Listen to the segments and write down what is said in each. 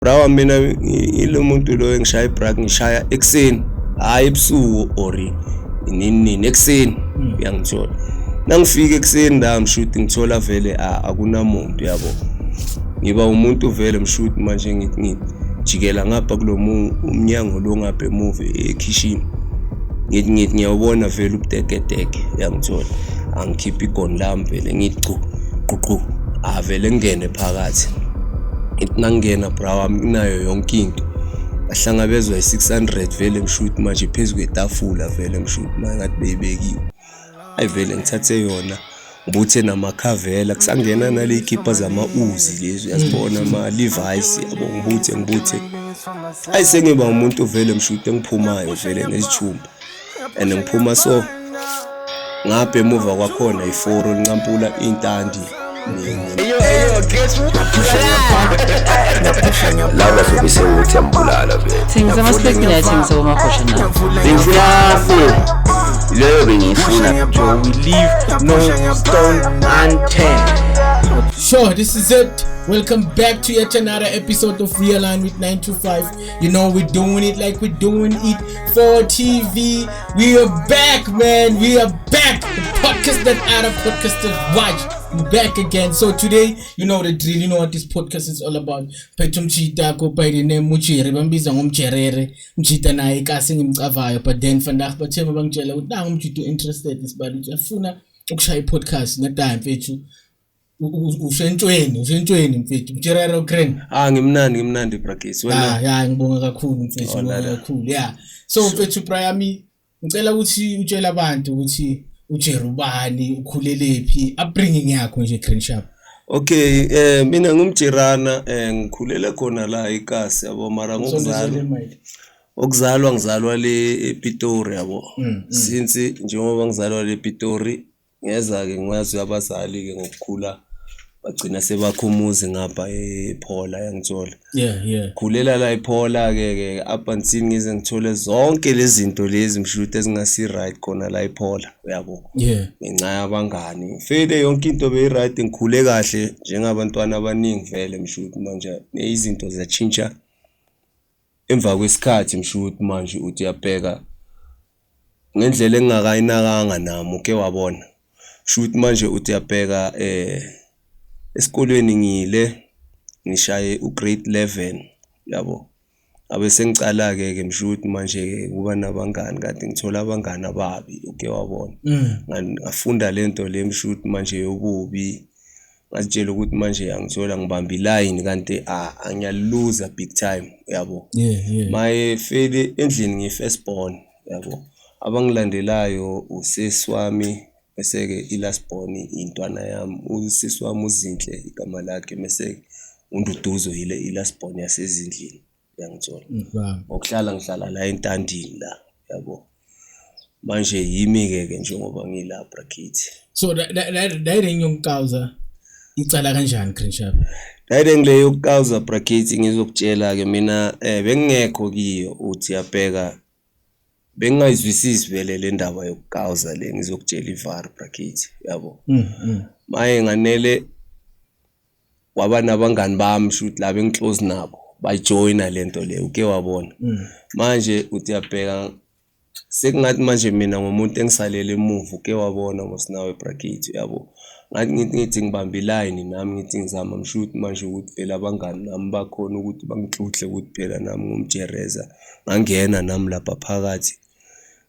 Brawa, mina ilo muntu lo engishaya ibrak, ngishaya ekuseni, hayi ebusuku or nini nini, ekuseni. Uyangithola nangifika ekuseni la, mshuti, ngithola vele akunamuntu, yabo. Ngiba umuntu vele, mshuti, manje ngithi ngijikela ngapha kulo umnyango lo ngapha emuva ekhishini, ngithi ngiyawubona vele ubuteketeke, uyangithola. Angikhiphe igoni lami vele, ngithi chu qu qu, avele ngene phakathi. Ithi nangingena, bra wami, kunayo yonke into, bahlangabezwa i-600 vele, mshuti, manje phezu kwetafula vele, mshuti, manje ngathi beyibekiwe. Ayi vele ngithathe yona, ngibuthe namakhavela, kusangena nale y'khipha zama-Uzi lezi, uyazibona, ama-Levi's, yabo. Ngibuthe, ngibuthe, ayi sengiba umuntu vele, mshuti, engiphumayo vele nezithumba and ngiphuma so ngapha emuva kwakhona iforo lincampula intandi. Laba zobe sewuthi yambulala vele. Thengisa ama-spec, mina yathengisa komahosha na. Bengifuna four leyo bengiyifuna. Joe, we leave no stone unturned. Sure, this is it. Welcome back to yet another episode of Realign with 925. You know, we're doing it like we're doing it for TV. We are back, man. We are back. The podcast that other podcasters watch. We're back again. So today, you know the drill. You know what this podcast is all about. Phethe umchita go by the name Muchiri. Bambiza ngomjerere. Mchita naye kasi ngimcavayo. But then vandag bathe bangitshela ukuthi nangu umchita interested isibali ukuthi afuna ukushaya i-podcast ngathi mfethu usentshweni, usentshweni mfethu, mjerere ukraine. Ah, ngimnandi, ngimnandi, brakis, wena? Ah ya, ngibonga kakhulu mfethu. Oh, ngibonga nada. Kakhulu, yeah. So mfethu Brian, ngicela ukuthi utshele abantu ukuthi uJerry ubani, ukhulelephi, upbringing yakho nje, Green Sharp. Okay, mina ngumjirana, ngikhulele khona la eKasi, yabo, mara ngokuzalwa, okuzalwa ngizalwa le ePitori, yabo. Since njengoba ngizalwa le ePitori, ngeza ke ngwazi abazali ke ngokukhula bagcina sebakha umuzi ngapha ePhola, yangithola. Khulela la ePhola ke up until ngize ngithole zonke lezi zinto lezi, mshuti, ezingasi right khona la ePhola, uyabo, ngenxa yabangani. Vele yonke into beyi-right, ngikhule kahle njengabantwana abaningi vele, mshuti. Manje izinto ziyatshintsha emva kwesikhathi, mshuti. Manje uthi uyabheka ngendlela engingakayinakanga nami, uke wabona, shuthi manje uthi uyabheka esikolweni ngile ngishaye ugrade 11, yabo. Abe sengicala-ke ke, mshuti, manje-ke kuba nabangani, kanti ngithola abangani ababi, uke wabona. Ngafunda lento le, mshuti, manje yobubi. Ngazitshela ukuthi manje angithola ngibamba ilayini, kanti angiyaluza big time, yabo. Maye fele endlini ngiyi-first born, yabo. Abangilandelayo usesi wami, bese-ke i-last born intwana yami, usisi wami uZinhle igama lakhe, bese uNduduzo yile i-last born yasezindlini, uyangithola. Ngokuhlala ngihlala la entandini la, yabo. Manje yimi-ke ke njengoba ngila, brakithi. So that yokukawuza icala kanjani, Green Sharp? Dayide ngile yokukawuza, brakithi, ngizokutshela-ke mina bengingekho kiyo. Uthi yabheka, bengingayizwisisi vele le ndaba yokukawuza le, ngizokutshela ivar, brakithi, yabo. Maye nganele kwaba nabangani bami, shuthi laba engiclose nabo bayijoyina lento le, uke wabona. Manje uthi uyabheka sekungathi manje mina ngumuntu engisalele emuva, uke wabona mos nawe, brakithi, yabo. Ngathi ngithi ngibamba ilayini nami, ngithi ngizama, mshuti, manje ukuthi vele abangani nami bakhona ukuthi bangihluhle ukuthi phela nami ngumjereza, ngangena nami lapha phakathi,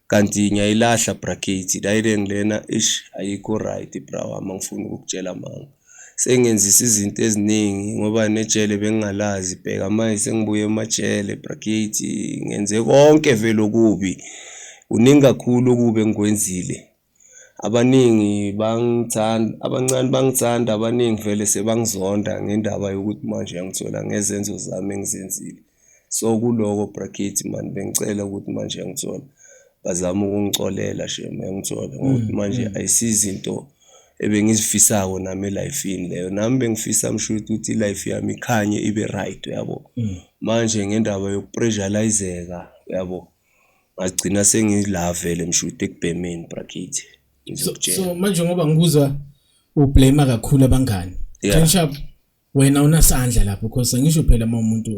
kanti ngiyayilahla, brakithi, layile ngilena ish ayikho right, bra wami. Angifuni ukukutshela manga, sengenzisa izinto eziningi ngoba nejele bengingalazi. Bheka manje sengibuye emajele, brakithi, ngenze konke vele okubi, kuningi kakhulu okubi engikwenzile. Abaningi bangithanda, abancane bangithanda, abaningi vele sebangizonda ngendaba yokuthi manje angithola ngezenzo zami engizenzile. So kuloko, brakithi, man, bengicela ukuthi manje angithola bazame ukungicolela shem, uyangithola, ngokuthi manje ayisizinto ebengizifisako nami elifini leyo. Nami bengifisa, mshuti, ukuthi ilife yami ikhanye, ibe right, uyabo. Manje ngendaba yokupressurizeka, uyabo, ngagcina sengila vele, mshuti, ekubhemeni, brakithi, ngizokutshela. So manje ngoba ngikuzwa ublame kakhulu abangani. Yeah. Green Sharp, wena unasandla lapho because angisho phela uma umuntu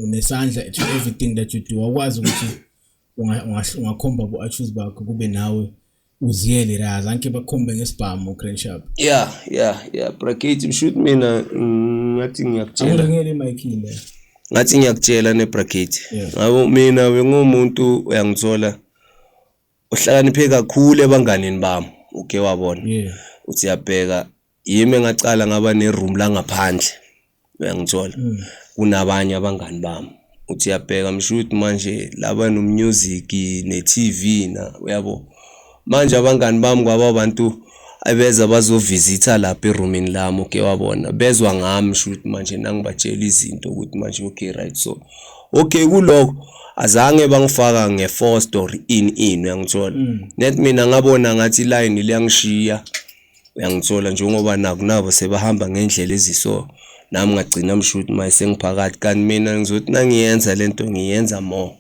Unesandla to everything that you do. Awukwazi ukuthi ungakhomba bo-accuse bakho kube nawe uziyele la, azange bakhombe ngesibhamu Grand Sharp. Yeah, bracket, mshuthi mina ngathi ngiyakutshela. Angirengele imayikini. Ngathi ngiyakutshela ne-bracket. Yeah. Ngabo mina bengumuntu, uyangithola, ohlakaniphe kakhulu ebanganini bami, uke wabona. Uthi uyabheka, yimi engacala ngaba ne-room la ngaphandle, uyangithola, kunabanye abangani bami. Uthi uyabheka, mshuthi manje laba no-music ne-TV na, uyabo. Manje abangani bami kwaba abantu abeza bazovisitha lapha erumini lami, uke wabona, bezwa ngami, shuthi manje nangibatshela izinto ukuthi manje okay, right, so okay, kuloko azange bangifaka nge-forced or in, uyangithola. Net mina ngabona ngathi line liyangishiya, uyangithola, njengoba naku nabo sebahamba ngendlela eziso, nami ngagcina mshuthi manje sengiphakathi, kanti mina ngizothi nangiyenza lento ngiyenza more.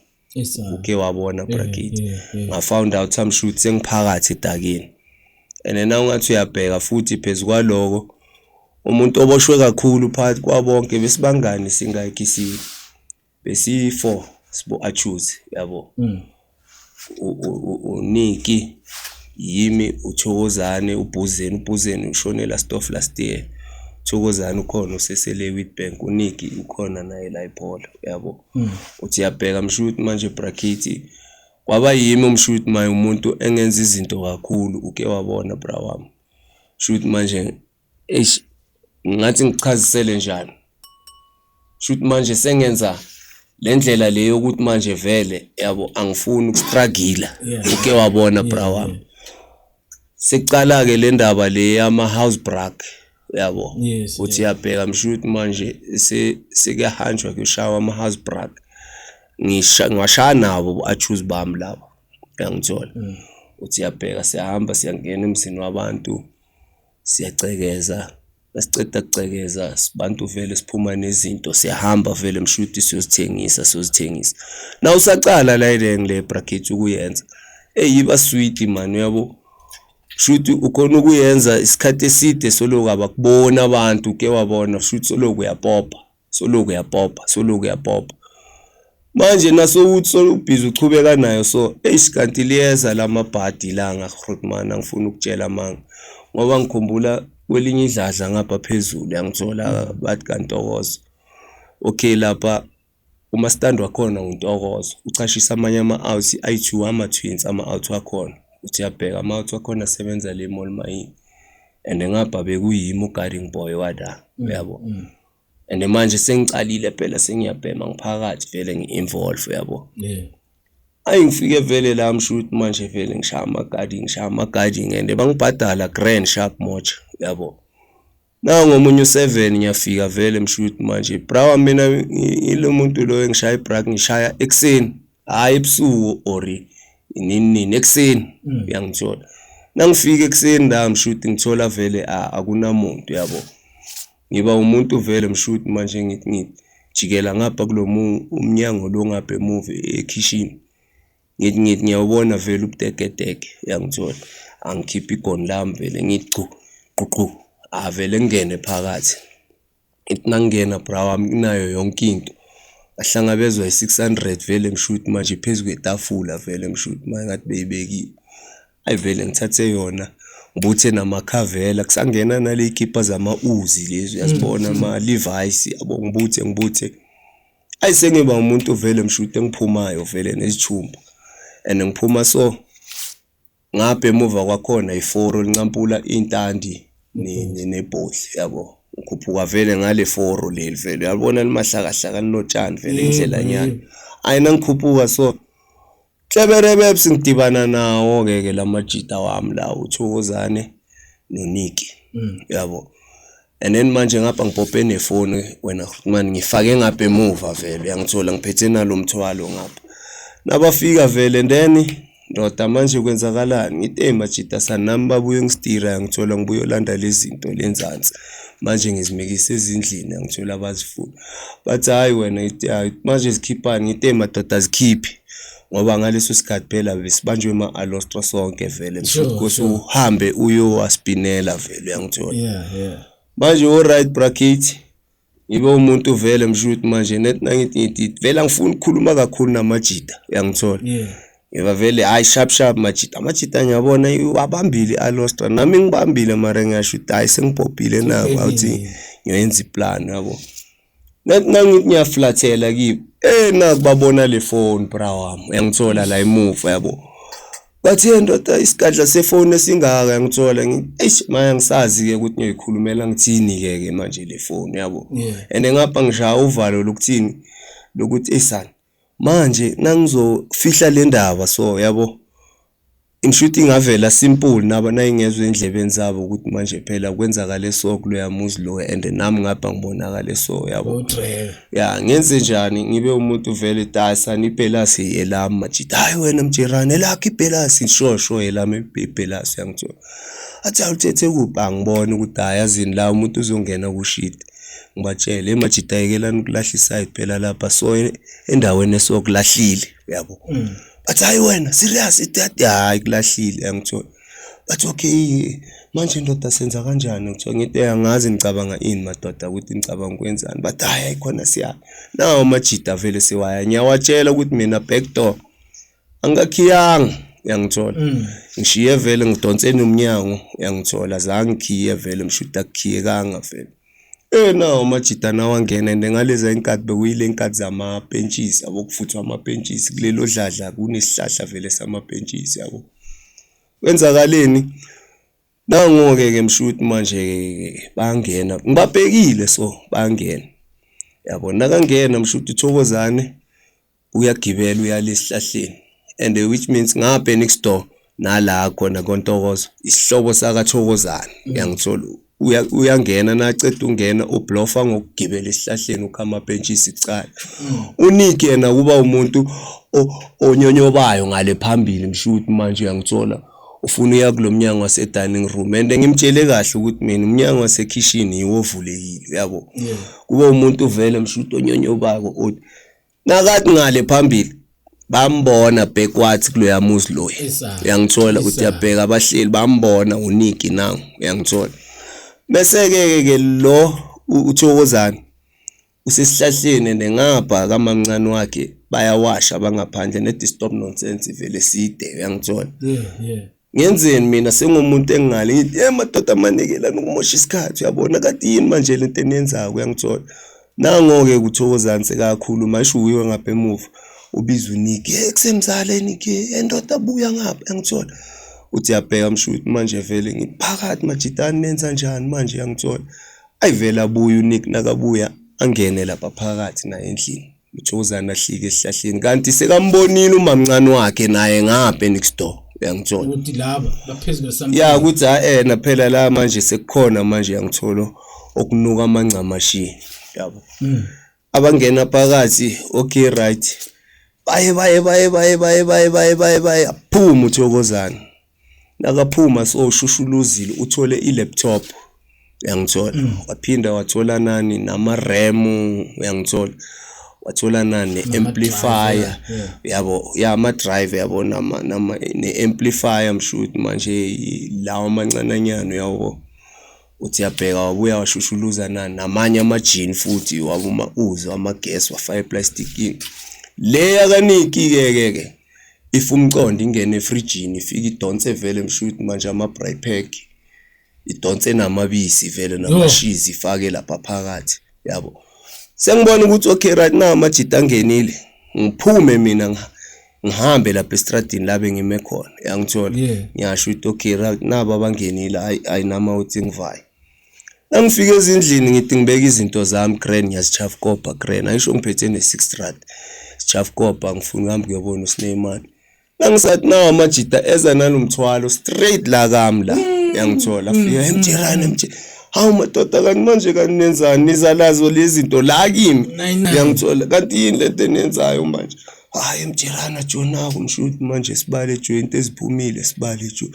Uke wabona, bracket? Yeah. Nga-found out amshuthi sengiphakathi edakeni, and then ungathi uyabheka futhi phezu kwaloko, umuntu oboshwe kakhulu phakathi kwabonke besibangani singakhi si besiyi-four, sibo achuse, yabo. Uniki, yimi, uThokozane, uBhuzeni. UBhuzeni ushone last of last year. Thokozane ukhona, usesele Witbank. uNiki ukhona naye la ePolo, yabo. Uthi uyabheka, mshuthi manje, bracket, kwaba yimi umshuthi maye umuntu engenza izinto kakhulu, uke wabona, bra wami. Shuthi manje, eish, ngathi ngichazisele njani, shuthi manje sengenza le ndlela le yokuthi manje vele, yabo, angifuni ukustruggle. Uke wabona, bra wami? Sekucala ke le ndaba le yama house break, yabo. Uthi uyabheka, mshuthi manje sekuyahanjwa kuyoshawa ama house break, ngisha ngiwashaya nabo achuse bami laba, uyangithola. Uthi uyabheka, siyahamba siyangena emzini wabantu, siyacekeza. Masiceda kucekeza sibantu vele siphuma nezinto, siyahamba vele, mshuthi, siyozithengisa. Na usacala la ileng le bracket ukuyenza, hey, iba sweet man, uyabo. Shuthi ukhona ukuyenza isikhathi eside soloku abakubona abantu, ke wabona, shuthi soloku uyapopa, soloku uyapopa, soloku uyapopa. Manje naso uthi solubhizi uchubeka nayo, so eish, kanti liyeza lamabhadi la Grootman. Angifuni ukutshela amanga ngoba ngikhumbula kwelinye idladla ngapha phezulu, yangithola, bathi kaNtokozo. Okay, lapha umastandi wakhona uNtokozo uchashisa amanye ama-out ayi-two, ama-twins ama-out wakhona. Uthi uyabheka, ama-out wakhona asebenza le mall mayini, and ngapha bekuyimi u-guarding boy wada, uyabo. And manje sengicalile phela, sengiyabhema, ngiphakathi vele, ngi-involve, uyabo. Ayi, ngifike vele la, mshuthi manje vele ngishaya ama-guarding, ngishaya ama-guarding, and bangibhadala grand sharp moja, uyabo. Na ngomunye u7 ngiyafika vele, mshuthi manje, bra, mina ngilo muntu lo engishaya ibrak, ngishaya ekuseni, hayi ebusuku or nini nini, ekuseni, uyangithola. Nangifika ekuseni la, mshuthi, ngithola vele akunamuntu, yabo. Ngiba umuntu vele, mshuthi manje, ngithi ngijikela ngapha kulo umnyango lo ngapha emuva ekhishini, ngithi ngiyawubona vele ubuteketeke, uyangithola. Angikhiphe igoni lami vele, ngithi chu qu qu, avele ngingene phakathi. Ithi nangingena, bra wami, kunayo yonke into. Ngahlangabezwa i-600 vele, mshuthi manje, phezu kwetafula vele, mshuthi manje, ngathi beyibekiwe. Ayi vele ngithathe yona, ngibuthe namakhavela, kusangena nale y'kipa zama-Uzi lezi, uyazibona, ama-Levi's, yabo, ngibuthe. Ayi, sengiba umuntu vele, mshuthi, engiphumayo vele nezithumbu, and ngiphuma so ngapha emuva kwakhona iforo lincampula intandi nebhodli, yabo. Ngikhuphuka vele ngale foro leli vele, uyabona, limahlakahlaka, linotshani vele, indlela nyana. Ayi, nangikhuphuka so Tleberebeps, ngidibana nawo ke ke lamajita wami la, uThokozane noNiki, yabo. And then manje ngapha ngipophe nefoni, wena man, ngifake ngapha emuva vele, uyangithola, ngiphethe nalo mthwalo ngapha. Nabafika vele, and then ndoda, manje kwenzakalani? Ngithi, hey majita, sanami babuye ngistira, ngithola, ngibuye olanda lezi zinto lenzansi, manje ngizimikise ezindlini, ngithola abazifuna. Bathi, hayi wena. Ngithi, hayi manje zikhiphani? Ngithi, hey madoda, zikhiphi, ngoba ngaleso sikhathi phela besibanjwe ema-alostra sonke vele. Mshuthi uhambe uyowaspinela vele, uyangithola. Manje, alright bracket. Ngibe umuntu vele mshuthi manje net nangithi ngithi vele angifuni ukukhuluma kakhulu namajita, uyangithola. Ngiba vele hayi sharp sharp majita, amajita ngiyabona abambile i-Alostra, nami ngibambile mara ngiyasho ukuthi hayi sengibhobhile nako awuthi ngiyoyenza iplan yabo. Net nangithi ngiyaflathela kibo, naku babona le phone bra wami, uyangithola la emuva yabo. Bathi ye ndoda isigadla sefoni esingaka ngithola eish manje angisazi ke ukuthi ngiyoyikhulumela ngithini ke ke manje le phone yabo. And ngapha ngishaya uvalo lokuthini lokuthi esana manje nangizofihla le ndaba so yabo inshuthi ingavela simple naba nayingezwe endlebeni zabo ukuthi manje phela kwenzakale so kuloya muzi lo and nami ngapha ngibonakale so yabo. Ya ngenze njani ngibe umuntu vele dasa ibhelasi elami majita, hayi wena mjerane elakho ibhelasi, sure sure elami ibhelasi uyangithola. Athi awuthethe kuphi, angibona ukuthi hayi yazini la umuntu uzongena kushit. Ngibatshele majita yekelani ukulahla iside phela lapha so endaweni esokulahlile uyabo. Bathi hayi wena serious ithi hayi kulahlile uyangithola. Bathi okay manje ndoda senza kanjani, ngithiwa ngithi angazi ngicabanga ini madoda ukuthi ngicabanga ukwenzani. Bathi hayi khona siya nawo amajita vele siwaya, ngiyawatshela ukuthi mina back door angakhiyanga uyangithola. Ngishiye vele ngidonse nomnyango uyangithola, zange ngikhiye vele mshuda akukhiyekanga vele. Nawo amajita nawo angena and ngaleza inkathi bekuyile inkathi zamapentshisi yabo, kufuthwa amapentshisi kulelo dladla kunesihlahla vele samapentshisi yabo. Kwenzakaleni nango-ke ke mshuthi manje bangena ngibabhekile so bangena yabo. Nakangena mshuthi uThokozane uyagibela uyale esihlahleni and which means ngapha next door nala khona koNtokozo isihlobo sakaThokozane uyangithola. Uyangena naceda ungena ublofa ngokugibela esihlahleni ukha amapentshisi kucala. Unick yena kuba umuntu onyonyobayo ngale phambili mshuthi manje uyangithola, ufuna uya kulo mnyango wase dining room and ngimtshele kahle ukuthi mina umnyango wase kitchen yiwo ovulekile uyabo. Kuba umuntu vele mshuthi onyonyobako uthi nakathi ngale phambili bambona backwards kuloya muzi loya uyangithola ukuthi uyabheka abahleli bambona uNiki nangu uyangithola. Bese ke ke lo uThokozane usesihlahleni nengapha kamamncane wakhe bayawasha bangaphandle ne stop nonsense vele side uyangithola. Ngenzeni mina sengumuntu engale ngithi hey madoda manikelana ukumosha isikhathi uyabona kade yini manje lento eniyenzayo uyangithola. Nango-ke kuThokozane sekakhuluma esho uyiwe ngapha emuva ubiza uNiki, hey kusemzala Niki, endoda buya ngapha uyangithola. Uthi uyabheka mshuthi manje vele ngiphakathi majitani nenza njani manje uyangithola. Ayivele abuye uNiki nakabuya angene lapha phakathi naye endlini. uThokozane ahlike esihlahleni kanti sekambonile umamncane wakhe naye ngapha next door uyangithola. Ukuthi laba baphezulu something. Ya ukuthi ha na phela la manje sekukhona manje uyangithola okunuka amangcamashi yabo. Abangena phakathi okay right baye baye baye baye baye baye baye baye baye aphuma uThokozane. Nakaphuma so ushushuluzile uthole i-laptop uyangithola. Waphinda wathola nani nama RAM uyangithola. Wathola nani ne-amplifier yabo, ya ama drive yabo nama nama ne-amplifier mshuthi manje lawa amancananyana uyabo. Uthi uyabheka wabuya washushuluza nani namanye amajini futhi wabuma uzwa amagesi wafaka eplastikini. Le yakaniki ke ke ke if umcondo ingene efrijini ifike idonse vele mshuthi manje ama dry pack idonse namabisi vele namashizi ifake lapha phakathi yabo. Sengibona ukuthi okay right now amajita angenile ngiphume mina ngihambe lapha estradini la bengime khona uyangithola. Ngiyasho ukuthi okay right nabo abangenile hayi hayi nama uthi ngivaye. Nangifika ezindlini ngithi ngibeka izinto zami grand ngiyasichafkopa grand ayisho ngiphethe ne6 rand sichafkopa ngifuna ukuhamba kuyobona uSinemani. Nangisathi nawo amajita eza nalomthwalo straight la kami la uyangithola afika emjerane mje hawu madoda kanti manje kanti nenzani nizalazo lezi zinto la kimi uyangithola kanti yini lento eniyenzayo manje. Hayi mjerana jona kumshuthi manje sibale joint eziphumile sibale jo.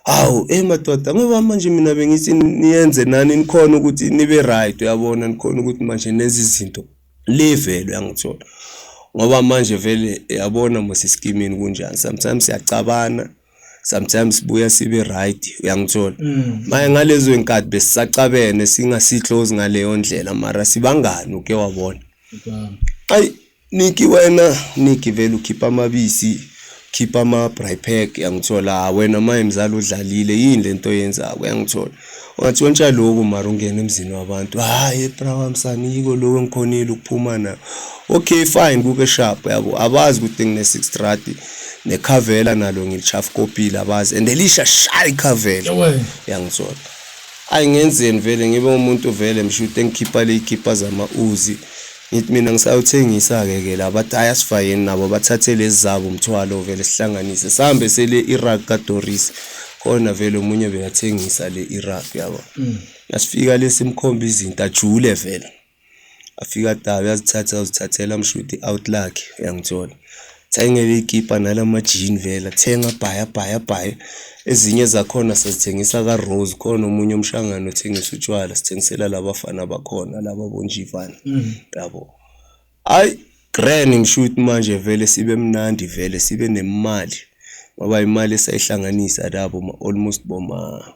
Hawu madoda ngoba manje mina bengithi niyenze nani nikhona ukuthi nibe right uyabona nikhona ukuthi manje nenze izinto le vele uyangithola. Ngoba manje vele yabona mos iskimini kunjani sometimes siyacabana Sometimes sibuya sibe right, uyangithola. Maye ngalezo inkathi besisacabene singasi-close ngaleyo ndlela, mara sibangani, uke wabona. Ayi Niki, wena Niki vele ukhipha amabisi, khipha ama-braai pack, uyangithola. Ah, wena maye mzali udlalile, yini lento oyenzako, uyangithola. Ungatshontsha lokhu mara ungena emzini wabantu. Hayi bra wami saniko lokho engikhonile ukuphuma nayo. Okay fine, kube sharp yabo. Abazi ukuthi ngine-6 rand nekhavela nalo ngilichafukopile, abazi and elisha shaya ikhavela, uyangithola. Ayi ngenzeni vele ngibe umuntu vele mshuti engikhipha le ikhipha zama-uzi, ngithi mina ngisawuthengisa-ke ke la, bathi hhayi asifayeni nabo bathathe lezi zabo umthwalo vele sihlanganise sihambe sele Iraq kaDoris, khona vele omunye bekathengisa le Iraq yabo. Nasifika le simkhomba izinto ajule vele, afika da uyazithatha, uzithathela mshuti out lakhe, uyangithola. Thengele ikipa nalamajini vele, athenga bhaya bhaya bhaya. Ezinye zakhona sazithengisa ka-Rose, khona omunye umshangano othengisa utshwala, sithengisela labafana bakhona laba bonjivana, yabo. Hayi grand ngishuthi manje vele sibe mnandi vele sibe nemali, ngoba imali esayihlanganisa labo almost boma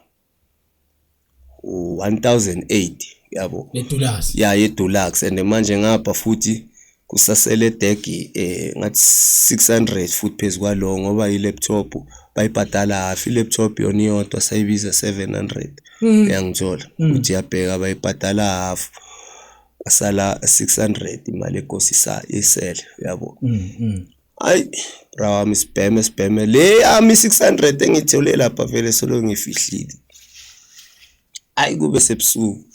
1008 yabo. Yedulasi. Ya, yedulux. And manje ngapha futhi kusasele deg ngathi 600 futhi phezu kwalowo, ngoba i-laptop bayibhadala half. I-laptop yona iyodwa sayibiza 700, uyangithola. Uthi yabheka bayibhadala half, kwasala 600 imali ekosi isele, yabo. Hayi bra wami sibheme sibheme le yami 600 engithole lapha vele solo ngifihlile. Hayi kube sebusuku,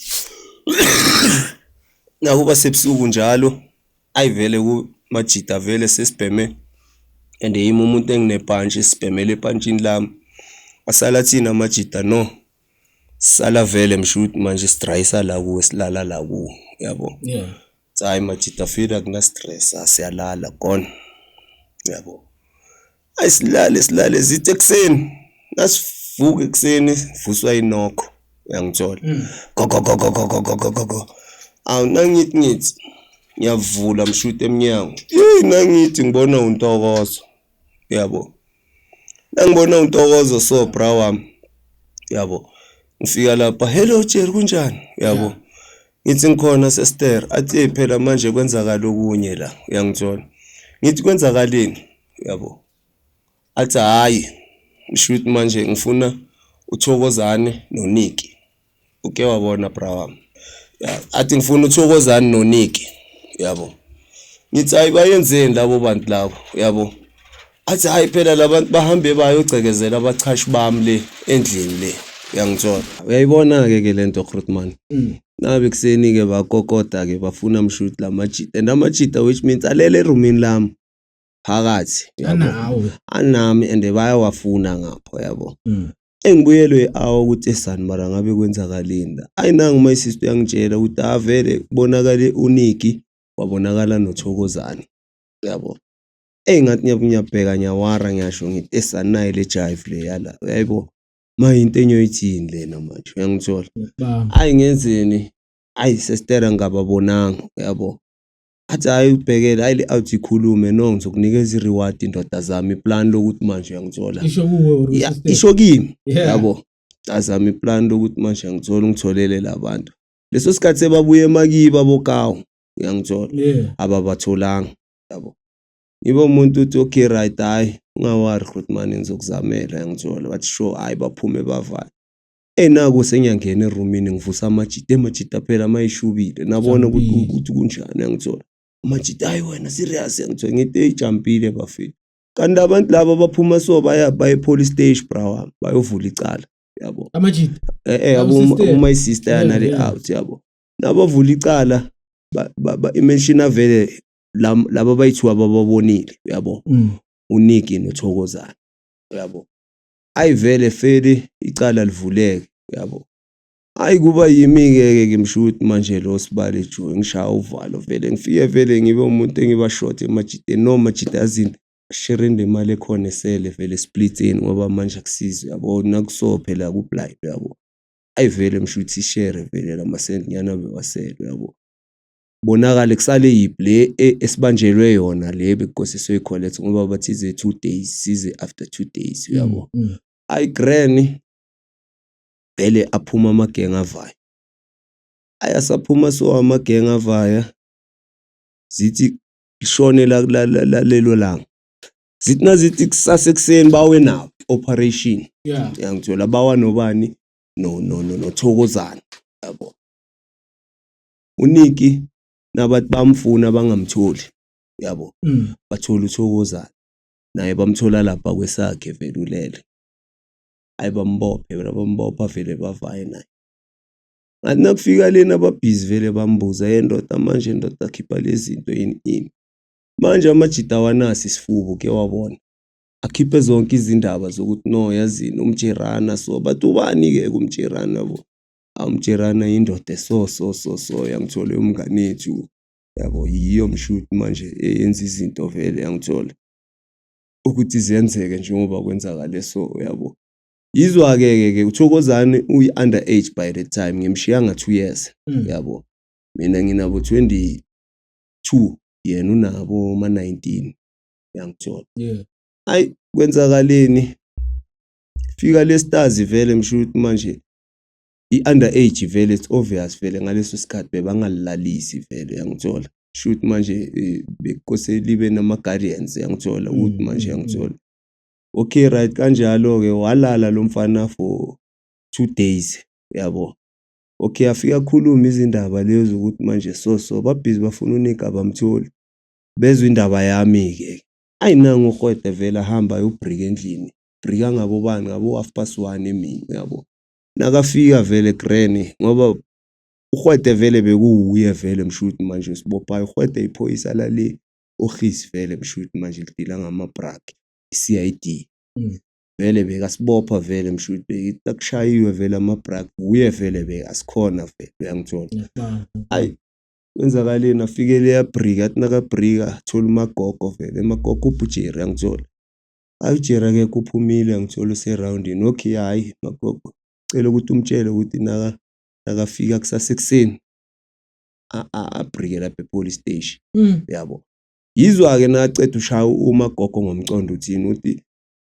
nakuba sebusuku njalo, ayi vele kumajita vele sesibheme and yimi umuntu enginepantshi, sibhemele epantshini lami. Asala thina amajita, no sala vele mshuti manje sidrayisa la kuwe, silala la kuwe, yabo. Hayi majita feel akuna stress, asiyalala gone, yabo. Ayisilale silale zithi ekuseni nasivuka ekuseni vuswa inokho, uyangithola. Go go go go go go go go go go. Awu nangithi ngithi ngiyavula mshuti emnyango, hey nangithi ngibona uNtokozo, yabo. Nangibona uNtokozo so bra wami, yabo. Ngifika lapha, hello Jerry, kunjani, yabo. Ngithi ngikhona sister, athi phela manje kwenzakala okunye la, uyangithola. Ngithi kwenzakaleni, yabo. Athi hayi shoot manje ngifuna uThokozane noNiki. Uke wabona bra wami. Athi ngifuna uThokozane noNiki, yabo. Ngithi hayi bayenzeni labo bantu labo, yabo. Athi hayi phela labantu bahambe bayogcekezela abachashi bami le endlini le, uyangithola. Uyayibona ke ke lento Grootman. Nabe kuseni ke bakokoda ke bafuna mshuti lamajita, and amajita which means alele erumini lami phakathi, yabo. Anami and bayawafuna ngapho, yabo. Engibuyelwe awu ukuthi esani mara ngabe kwenzakaleni la. Ayi nangu my sister uyangitshela ukuthi avele kubonakale uNiki wabonakala noThokozane, yabo. Engathi ngiyabheka ngiyawara ngisho ngithi esanayi le jive le yala, uyayibo. Maye into enyoyithini lena manje, uyangithola. Ayi ngenzeni, ayi sister ngababonanga, uyabo. Athi hayi ubhekele, hayi le out ikhulume, no ngizokunikeza i-reward indoda zami, iplan lokuthi manje uyangithola. Isho kuwe or sister? Isho kimi, yabo. Azami iplan lokuthi manje uyangithola, ungitholele labantu. Leso sikhathi sebabuye emakibo abokawu, uyangithola. Ababatholanga, yabo. Ngibe umuntu uthi okay right, hayi ungawari Grootman ngizokuzamela, uyangithola. Bathi sure, hayi baphume bavale. Enaku sengiyangena erumini ngivusa amajita, emajita phela mayishubile nabona ukuthi kunjani, uyangithola. Amajita hayi wena serious, uyangithola. Ngithi eyijampile bafethu. Kanti abantu laba baphuma so baya baye police station bra wami, bayovula icala, yabo. Amajita. Abo my sister yana le out, yabo. Nabavula icala ba imention vele laba bayithiwa bababonile, yabo. uNiki noThokozane, yabo. Ayivele feli icala livuleke, yabo. Hayi kuba yimi ke ke mshuti manje lo sibale jo ngishaya uvalo vele ngifike vele ngibe umuntu engiba short emajiteni, no majita azini sharing le mali ekhona esele vele spliteni ngoba manje akusizwe, yabo. Nakuso phela ku blind, yabo. Ayivele mshuti share vele lamasenti nyana bewasele, yabo. Bonakale kusale yiphi le esibanjelwe yona le bekukose soyicollect ngoba bathize 2 days, size after 2 days, uyabo. Ayi granny vele aphuma amagenge avaya. Ayasaphuma so amagenge avaya, zithi lishone lelo langa. Zithi nazithi kusasa ekuseni bawe nabo operation. Yangithola bawa nobani, no no no noThokozana yabo. UNiki nabathi bamfuna bangamtholi yabo. Bathola uThokozana naye, bamthola lapha kwesakhe vele ulele. Hayi, bambophe vele, bambopha vele, bavaye naye. Ngathi nakufika lena ababhizi vele bambuza, ye ndoda, manje ndoda khipha lezi zinto, yini ini. Manje amajita awanaso isifuba, uke wabona akhiphe zonke izindaba zokuthi no, yazini umjerana so, bathi ubani-ke kumjerana yabo. Umjerana indoda so so so so, yangithola umngane wethu yabo, yiyo mshuti manje eyenza izinto vele, yangithola ukuthi ziyenzeke njengoba kwenzakale so yabo. Yizwa-ke ke uThokozani uyi-under age by the time ngimshiya nga-2 years yabo. Mina nginabo 22, yena unabo ma-19, yangithola. Hayi, kwenzakaleni, fika le stars vele mshuti manje i-under age vele, it's obvious vele ngaleso sikhathi bebangalilalisi vele, yangithola. Shoot manje bekose libe nama-guardians, yangithola ukuthi manje yangithola. Okay, right, kanjalo-ke walala lo mfana for 2 days yabo. Okay, afika akhuluma izindaba lezo ukuthi manje so so babhizi bafuna uNika, abamtholi. Bezwa indaba yami-ke, ayi nangu uRhwede vele ahamba ayobhrika endlini, brika ngabo bani, ngabo 1:30 emini yabo. Nakafika vele granny, ngoba uRhwede vele bekuwuye vele mshuti manje usibophayo. uRhwede iphoyisa lale office vele mshuti manje lidila ngama-brag, i-CID. Vele bekasibopha vele mshuti, bekithi nakushayiwe vele ama-brag uye vele bekasikhona vele, uyangithola. Ayi kwenzakaleni, afike leya brika, athi nakabrika thola uMagogo vele, uMagogo ubhujeri, uyangithola. Hayi uJerry akekho, uphumile, uyangithola, userawundini. Okay, hhayi Magogo, cela ukuthi umtshele ukuthi nakafika kusasa ekuseni abrike lapha e-police station yabo. Yizwa-ke nakaceda ushaya uMagogo ngomcondo uthini, uthi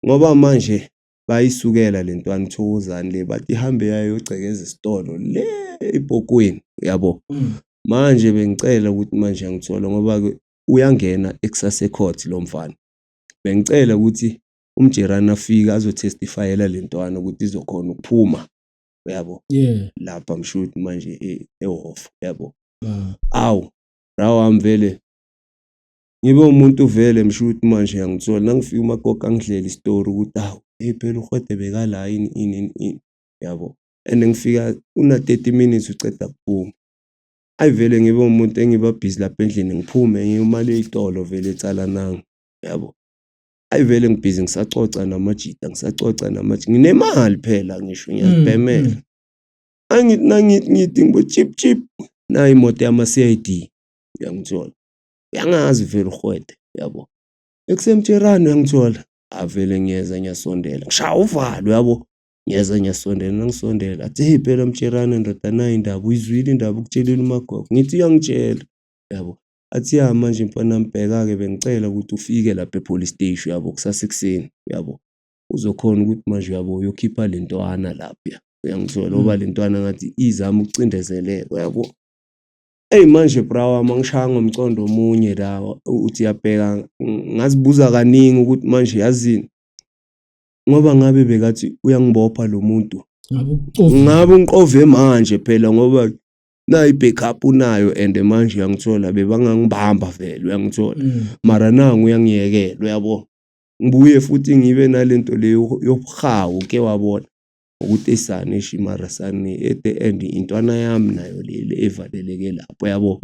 ngoba manje bayisukela le ntwana uThokozani le, bathi ihambe yayo yogcekeza isitolo le ebhokweni yabo. Manje bengicela ukuthi manje angithola, ngoba-ke uyangena ekusasa e-court lo mfana. Bengicela ukuthi umjerana afike azotestifyela le ntwana ukuthi izokhona ukuphuma yabo. Lapha mshuti manje ehhofa yabo. Awu rawami vele ngibe umuntu vele mshuti manje angithola. Nangifika uMagogo angidlela isitori ukuthi awu hey phela uRhwede bekala ini ini ini yabo. And ngifika una 30 minutes uceda kuphuma. Ayi vele ngibe umuntu engiba busy lapha endlini, ngiphume ngiyomali ey'tolo vele etsalananga yabo. Ayi vele ngibhizi ngisacoca namajita, ngisacoca namajita, nginemali phela ngisho ngiyazibhemela. Angithi nangithi ngithi ngibo chip chip, nayi imoto yama-CID, uyangithola. Uyangazi vele uRhwede yabo. Ekusemtsherane uyangithola. Avele ngiyeza ngiyasondela, ngishaya uvalo yabo. Ngiyeza ngiyasondela, nangisondela athi hey phela mtsherane ndoda, nayi indaba, uyizwile indaba, ukutshelile uMagogo. Ngithi uyangitshela yabo. Athi ya manje mfana mbheka-ke bengicela ukuthi ufike lapha e-police station yabo kusasa ekuseni yabo. Uzokhona ukuthi manje uyabo uyokhipha le ntwana lapha, uyangithola, ngoba le ntwana ngathi izama ukucindezeleka yabo. Eyi manje bra wami angishaya ngomcondo omunye la, uthi uyabheka, ngazibuza kaningi ukuthi manje yazini, ngoba ngabe bekathi uyangibopha lo muntu, ngabe ungiqove manje phela, ngoba nayi i-backup unayo and manje uyangithola bebangangibamba vele, uyangithola. Mara nangu uyangiyekela uyabo. Ngibuye futhi ngibe nalento leyo yobuhawu ke wabona ukuthi esane eish mara sane at the end intwana yami nayo le evaleleke lapho yabo.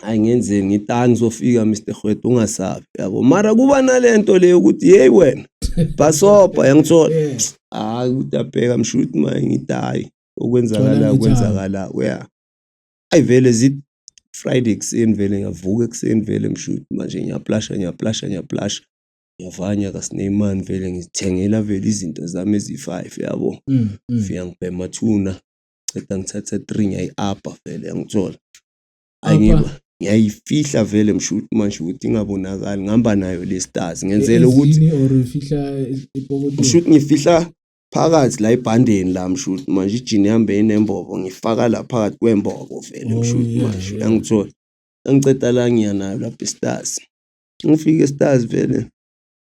Hayi ngenzeni, ngithi hayi ngizofika Mr Rhwede ungasabi yabo. Mara kuba nalento leyo ukuthi hey wena bhasobha, yangithola. Hayi ukuthi abheka mshuthi manje ngithi hayi okwenzakala kwenzakala uya. Ayi vele zithi Friday ekuseni vele ngiyavuka ekuseni vele mshuthi manje ngiyaplasha ngiyaplasha ngiyaplasha. Ngiyavanya kaSneyman vele ngizithengela vele izinto zami ezi-5 yabo. Fika ngibhema 2 ceda ngithatha 3 ngiyayi-upha vele, yangithola. Hayi ngiba Ngiyayifihla vele mshuthi manje ukuthi ingabonakali, ngihamba nayo le stars ngenzela ukuthi Endlini or ufihla epokotweni? Mshuthi ngifihla phakathi la ebhandeni la mshuthi manje, ijini yami beyinembobo, ngifaka la phakathi kwembobo vele. Oh, Mshuthi manje uyangithola, angiceda la ngiya nayo lapha e-Stars. Ngifike e-Stars vele,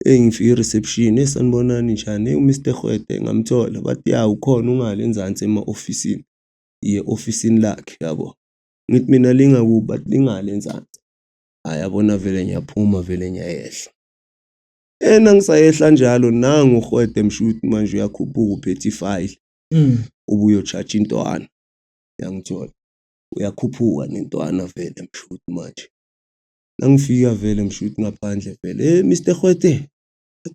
hey, ngifike e-reception, hey, sanibonani, njani? Hey, uMr Hwede ngamthola, bathi ya, ukhona ungale enzansi ema-ofisini, iye ofisini lakhe yabo. Ngithi mina lingakubi, bathi lingale enzansi. Hayi, yabona vele ngiyaphuma vele ngiyayehla. Ena ngisayehla njalo, nangu uHwede mshuthi manje uyakhuphuka uphethe ifayili. Ubuye uchaja intwana, yangithola, uyakhuphuka nentwana vele mshuthi manje. Nangifika vele mshuthi ngaphandle vele, hey Mr Hwede,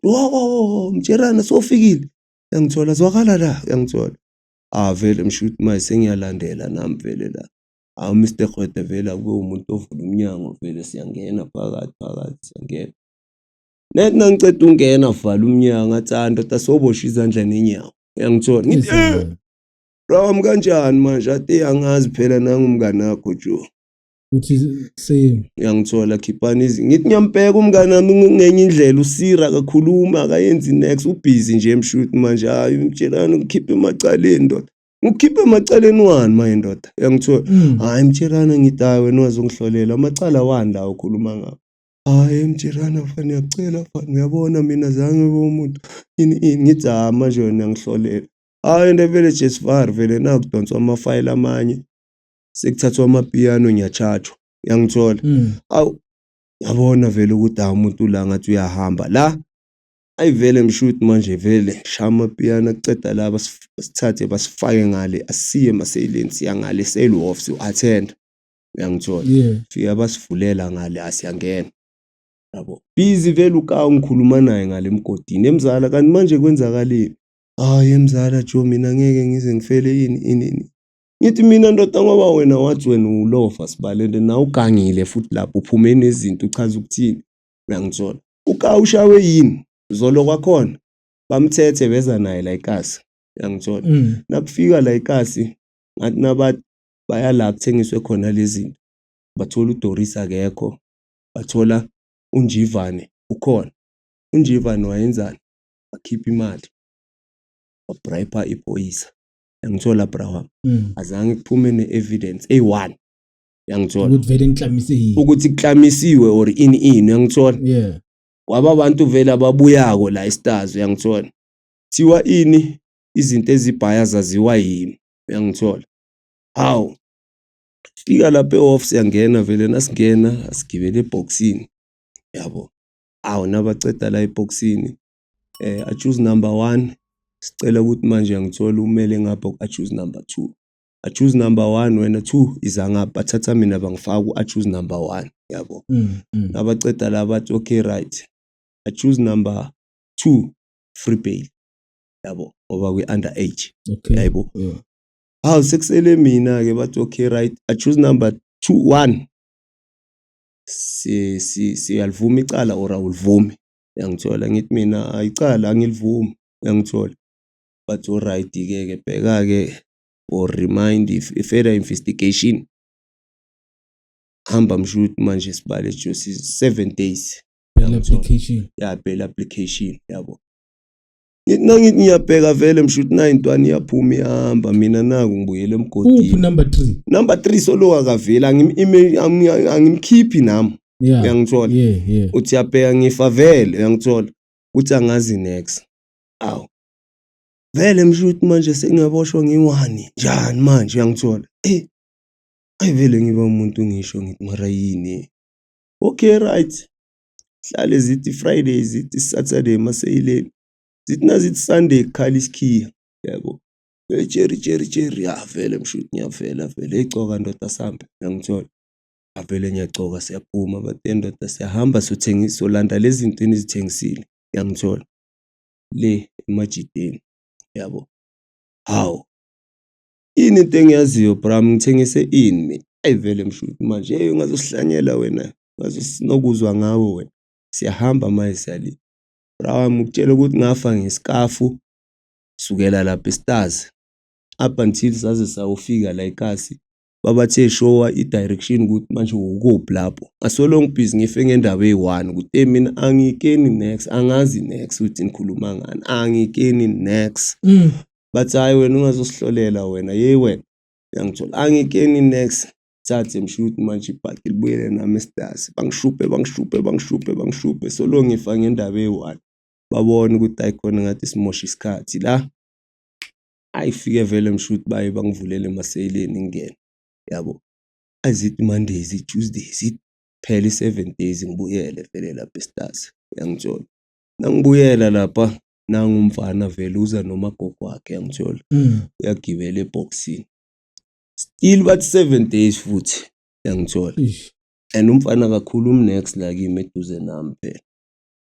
wo wo wo, mtsherana sofikile, yangithola, zwakala la, uyangithola. Ah vele mshuthi manje sengiyalandela nami vele la. Hawu, Mr Hwede vele akube umuntu ovula umnyango vele, siyangena phakathi phakathi siyangena. Nethi nangiceda ungena vala umnyango, ngathi ah ndoda, soboshwa izandla nenyawo, uyangithola. Ngithi eh bra kanjani manje? Athi angazi phela, nangumngane wakho Joe. Uthi same. Uyangithola, khiphani izi. Ngithi ngiyampeka umngane wami ngenye indlela, usira akakhuluma, akayenzi next, ubhizi nje emshuthi manje. Hayi mtshelani, ngikhiphe emacaleni ndoda, ngikhiphe emacaleni wani maye ndoda, uyangithola. Hayi mtshelana, ngithi hayi wena wazongihlolela amacala wani la ukhuluma ngawo? Hayi mtshelana fana, ngiyacela fana, uyabona mina zange ube umuntu ini ini. Ngithi ha manje wena ngihlolela. Hayi into vele jesvar vele nakudonswa amafayili amanye, sekuthathwa amapiyano, ngiyachajwa, uyangithola. Awu yabona vele ukuthi hawu umuntu la ngathi uyahamba la. Ayi vele mshuthi manje vele shaya amapiyano, akuceda la basithathe basifake ngale, asiye emaseyileni, siya ngale sale off siyo-attend, uyangithola. Fika basivulela ngale, asiyangena yabo, busy vele ukawu ngikhuluma naye ngale emgodini emzala. Kanti manje kwenzakaleni? Hayi emzala Joe, mina ngeke ngize ngifele ini ini ini. Ngithi mina ndoda, ngoba wena wathi wena ulova sibalele na ugangile futhi lapho uphume nezinto, uchaza ukuthini? Uyangithola. Ukawu ushawe yini zolo kwakhona, bamthethe beza naye la ikasi, uyangithola. Nakufika la ikasi, ngathi nabathi baya la kuthengiswe khona lezi zinto, bathola uDoris akekho, bathola uNjivane ukhona. UNjivane wayenzani? Wakhipha imali, wabribe iphoyisa, uyangithola bra wami. Azange kuphume ne-evidence eyi-one, uyangithola. Ukuthi vele ngiklamise yini. Ukuthi kuklamisiwe or ini ini, uyangithola. Kwaba abantu vele ababuyako la eStars, uyangithola, thiwa ini izinto ezibhaya zaziwa yimi, uyangithola. Hawu fika lapha e-off, siyangena vele, nasingena asigibele ebhokisini yabo. Awu nabaceda la ebhokisini, accused number 1 sicela ukuthi manje ngithola umele ngapha ku-accused number 2, accused number 1 wena 2 iza ngapha. Bathatha mina bangifaka ku-accused number 1 yabo. Nabaceda la bathi okay right, accused number 2 free bail yabo, ngoba kwi-under age. Yabo. Hawu sekusele mina ke, bathi okay right, accused number 2 1 si si siyalivuma icala or awulivumi? Uyangithola. Ngithi mina ayicala angilivumi, uyangithola. Bathi alright ke ke bheka ke or remind if further investigation, hamba mshuthi manje sibale just 7 days. Bail application. Ya, bail application yabo. Ngithi nangithi ngiyabheka vele mshuthi na intwana iyaphuma ihamba, mina naku ngibuyele Uphi emgodini. Number 3? Number 3 solo akaveli, angimkhiphi nami. Uyangithola. Yeah. Uthi uyabheka ngifa vele, uyangithola, uthi angazi next. Awu vele mshuthi manje sengiyaboshwa ngiwani njani manje, uyangithola. Eh ayi vele ngiba umuntu ngisho ngithi mara yini? Okay right, hlale zithi Friday, zithi Saturday maseyileni, zithi nazithi Sunday kukhala isikhiya yabo. Hey Jerry Jerry Jerry, ya vele mshuthi ngiyavela vele, hey coka ndoda sambe, uyangithola. Avele ngiyacoka, siyaphuma, bathi ndoda siyahamba sothengisa, solanda lezi zinto enizithengisile, uyangithola, le emajideni yabo. Hawu ini into engiyaziyo bram, ngithengise ini mina? Ayi vele mshuthi manje, hey ungazosihlanyela wena, ungazosinokuzwa ngawe wena. Siyahamba manje siyali bra wami, ukutshela ukuthi ngafa ngesikafu sukela lapha eStars up until saze sayofika la ekasi. Babathe showa i-direction ukuthi manje ukuphi lapho. Ngasolo ngibhizi ngife ngendaba eyi-one ukuthi hey mina angikeni next, angazi next ukuthi nikhuluma ngani, angikeni next. Bathi hhayi wena ungazosihlolela wena, yeyi wena. Uyangithola, angikeni next. Thathe mshuthi manje ibhadi libuyele nami esidasi, bangishuphe bangishuphe bangishuphe bangishuphe solo ngifa ngendaba eyi-one. Babone ukuthi hhayi khona ngathi simosha isikhathi la. Ayifike vele mshuthi baye bangivulele emaseyileni ngingene, yabo. Azithi Monday, zithi Tuesday, zithi phela i-7 days ngibuyele vele lapha esitasi, uyangithola. Nangibuyela lapha nangu umfana vele uza nomagogo wakhe, uyangithola. Uyagibela ebhokisini. Still bathi 7 days futhi, uyangithola. And umfana kakhulu next la kimi eduze nami phela.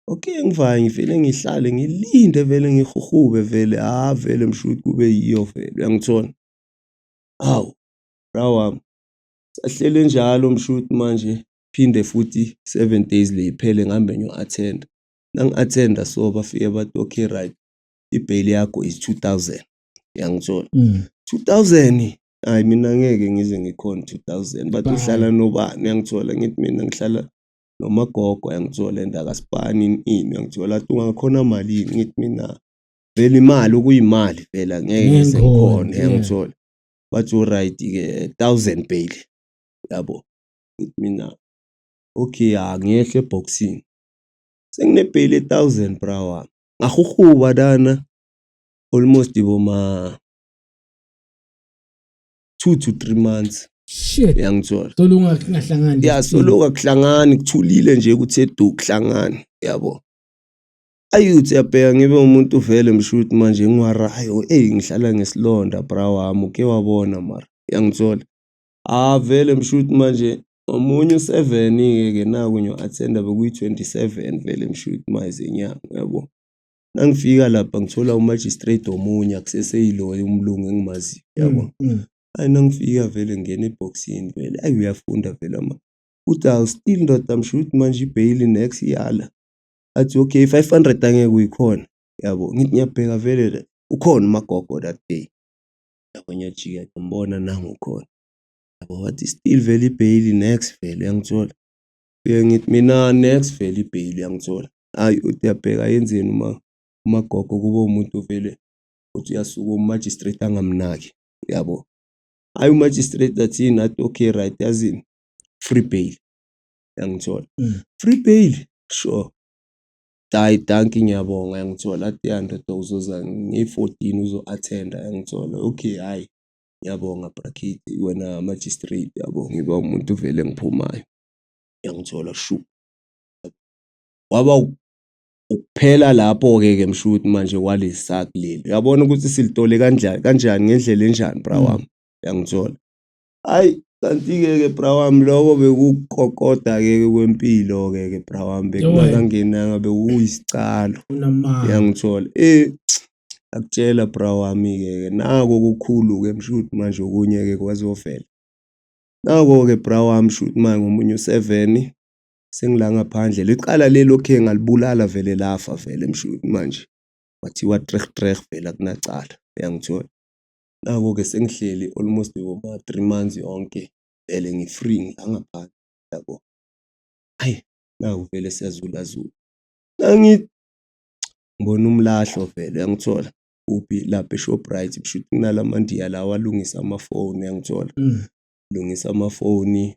Okay, ngivaya ngivele ngihlale ngilinde vele ngihuhube vele, ha vele mshuthi kube yiyo vele, uyangithola. Hawu, bra wami, sahlele njalo mshuthi manje phinde futhi 7 days le iphele ngihambe ngiyo-attend. Nangi-attenda so bafike bathi okay right, i-bail yakho is 2000, uyangithola. 2000 hayi mina ngeke ngize ngikhone 2000, bathi uhlala nobani, uyangithola. Ngithi mina ngihlala nomagogo, uyangithola, and akasipani ini, uyangithola. Athi ungakhona malini, ngithi mina vele imali okuyimali vele angeke ngize ngikhone, uyangithola. Bathi alright ke 1000 bail, yabo. Ngithi mina okay, angiyehle ebhokisini, sengine bail e-1000 bra wami. Ngahuhuba lana almost boma 2 to 3 months. Shit. Uyangithola. Solo ungahlangani. Ya, solo akuhlangani, kuthulile nje kuthe du kuhlangani, yabo. Ayuthi yabheka ngibe umuntu vele mshuthi manje ngiwarayo, ey ngihlala ngesilonda bra wami, uke wabona mara, uyangithola. Ah vele mshuthi manje omunye u7 ke ke naku ngiyo-attenda bekuyi-27 vele mshuthi manje zenyanga, yabo. Nangifika lapha ngithola umagistrate omunye akuseseyilo umlungu engimaziyo, yabo. Hayi nangifika vele ngena ebhokisini vele, ayi uyafunda vele ama. Uthi awu still ndoda mshuthi manje i-bail next iyala. Athi okay 500 angeke uyikhona, yabo. Ngithi ngiyabheka vele ukhona umagogo that day. Yabo ngiyajika ngiyambona nangu ukhona. Yabo wathi still vele i-bail next vele, uyangithola. Fike ngithi mina next vele i-bail, uyangithola. Hayi uthi uyabheka yenzeni uma umagogo kube umuntu vele uthi uyasuka umagistrate angamnaki, yabo. Hayi umagistrate athini, athi okay right yazini free bail, uyangithola. Free bail sure. Hayi dankie ngiyabonga, uyangithola. Athi ya ndoda uzoza nge-14 uzo-attenda, uyangithola. Okay hayi ngiyabonga bra Kate wena magistrate, yabo. Ngiba umuntu vele engiphumayo, uyangithola shu. Waba ukuphela lapho ke ke mshuthi manje kwalesaki leli. Uyabona ukuthi silitole kanjani kanjani ngendlela enjani bra wami, uyangithola. Hayi kanti ke ke bra wami lokho bekukokoda ke kwempilo ke ke bra wami, bekungakangenanga bekuyisicalo, uyangithola. Akutshela bra wami ke ke nako okukhulu ke mshuthi manje okunye ke kwazovela. Nako ke bra wami mshuthi manje ngomunye u7 sengila ngaphandle liqala lelo okay ngalibulala vele lafa vele mshuthi manje kwathiwa trek trek vele akunacala, uyangithola. Nako ke sengihleli almost boma 3 months yonke vele ngi-free ngila ngaphandle, yabo. Hayi naku vele siyazulazula, nangithi ngibona umlahlo vele, uyangithola. Kuphi lapha eShoprite kushuthi kunalamandiya lawa alungisa amafoni, uyangithola. Alungisa amafoni,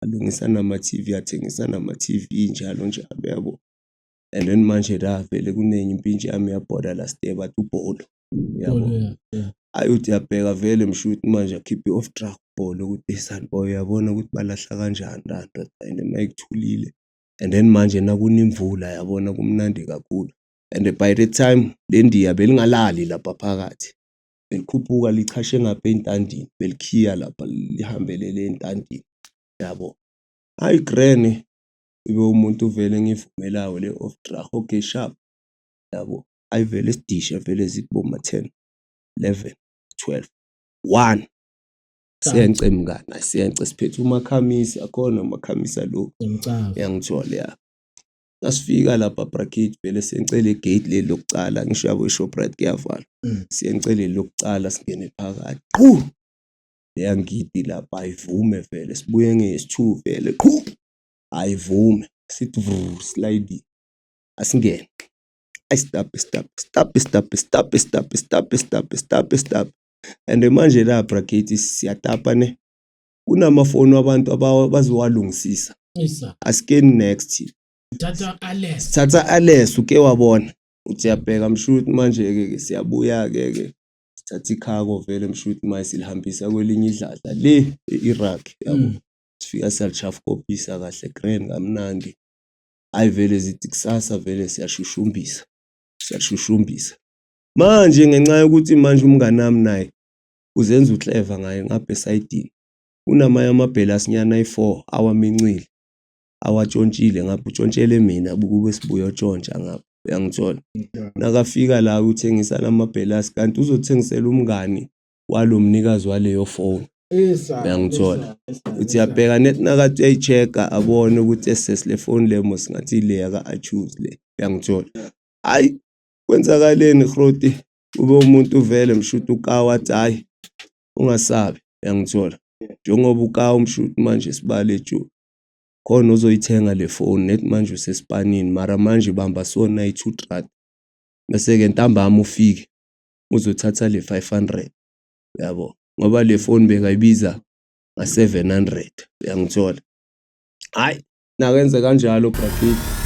alungisa nama-TV, athengisa nama-TV njalo njalo, yabo. And then manje la vele kunenye impintshi yami yabhoda last year bathi ubholo, yabo. Hayi uthi uyabheka vele mshuthi manje akhiphe i-off drug bholo ukuthi son boy uyabona ukuthi balahla kanjani la ndoda and mayikuthulile. And then manje nakuna imvula yabona kumnandi kakhulu. And by the time le ndiya belingalali lapha phakathi, belikhuphuka lichashe ngapha ey'ntandini, belikhiya lapha lihambelele ey'ntandini, yabo. Hayi grand ibe umuntu vele engivumelayo le off drug, okay sharp, yabo. Hayi vele sidishe vele zithi boma 10, 11, 12, 1. Siyence mngani, siyence siphethe umakhamisi, akhona umakhamisa lo. Uyangithola ya. Nasifika lapha bracket vele siyencele igate leli lokucala, ngisho yabo iShoprite kuyavalwa. Siyencele lokucala singene phakathi. Qhu! Leya ngidi lapha ayivume vele, sibuye ngesi-two vele qhu, ayivume sithi vru sliding, asingene. Ayi stop stop stop stop stop stop stop stop stop stop. And manje la bra Katie siyatapa ne, kunamafoni wabantu abazowalungisisa. Isa. Asikeni next. Thatha Ales. Thatha Ales uke wabona. Uthi uyabheka mshuthi manje ke siyabuya ke ke. Sithatha ikhako vele mshuthi manje silihambisa kwelinye idladla le e-Iraq yabo. Sifika siyalishafukopisa kahle grand kamnandi. Hayi vele zithi kusasa vele siyashushumbisa. Siyashushumbisa. Manje ngenxa yokuthi manje umngani wami naye uzenza uclever ngaye ngapha esayidini. Kunamanye amabhelasinyana ayi-4 awamincile. Awatshontshile ngapha, utshontshele mina ukube sibuye otshontsha ngapha, uyangithola. Nakafika la uthengisa lamabhelasi kanti uzothengisela umngani walo mnikazi waleyo phone. Uyangithola. Uthi uyabheka net nakathi uyayi-check-a abone ukuthi esesi le phone le mos ngathi le yaka-achoose le, uyangithola. Hhayi kwenzakaleni Groti, kube umuntu vele mshuthi ukawa athi hhayi ungasabi, uyangithola. Njengoba ukawa umshuthi manje sibale ju khona ozoyithenga le phone net manje usesipanini mara manje bamba sona i-2 rand bese-ke ntambama ufike uzothatha le 500 uyabo, ngoba le phone bekayibiza nga-700 uyangithola. Hhayi nakenze kanjalo bra Kate,